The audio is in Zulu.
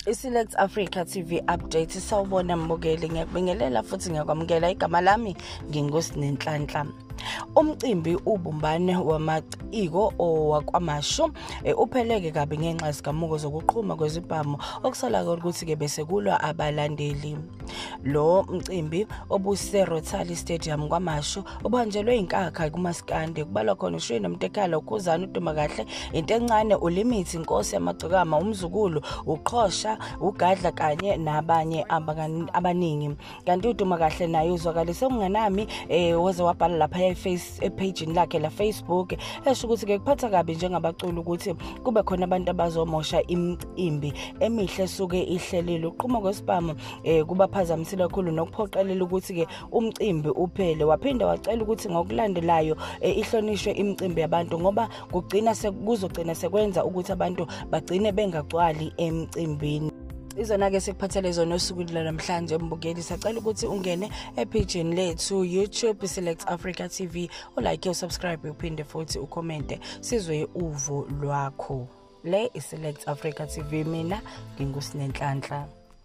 I-Select Africa TV update. Sawubona mbukeli, ngiyakubingelela futhi ngiyakwamukela. Igama lami nginguSinenhlanhla. Umcimbi ubumbane wamaciko owakwaMashu upheleke kabi ngenxa yesigamuko zokuqhuma kwezibhamu okusolakala ukuthi-ke bese kulwa abalandeli. Lo mcimbi obuse-Rotary Stadium kwaMashu ubanjelwe inkakha kumaskandi, kubalwa khona uShwi noMtekhala, uKhuzani, uDumakahle, Into Encane, uLimit, Inkosi Yamagcokama, uMzukulu, uQhosha, uGadla kanye nabanye abaningi. Kanti uDumakahle naye uzwakalise ukunganami, waze wabhala lapha ephejini lakhe la Facebook, esho ukuthi-ke kuphatha kabi njengabaculi ukuthi kube khona abantu abazomosha imicimbi emihle esuke ihlelile. Ukuqhuma kwesibhamu kubaphazamisile kakhulu nokuphoqelela ukuthi-ke umcimbi uphele. Waphinde wacela ukuthi ngokulandelayo ihlonishwe imicimbi yabantu, ngoba kugcina kuzogcina sekwenza ukuthi abantu bagcine bengagcwali emcimbini. Izona-ke sikuphathele zona osukwini lwanamhlanje mbukeli. Sacela ukuthi ungene ephejini lethu YouTube, Select Africa TV, ulike, usubscribe, uphinde futhi ukhomente, sizwe uvo lwakho. Le i-Select Africa TV, mina nginguSinenhlanhla.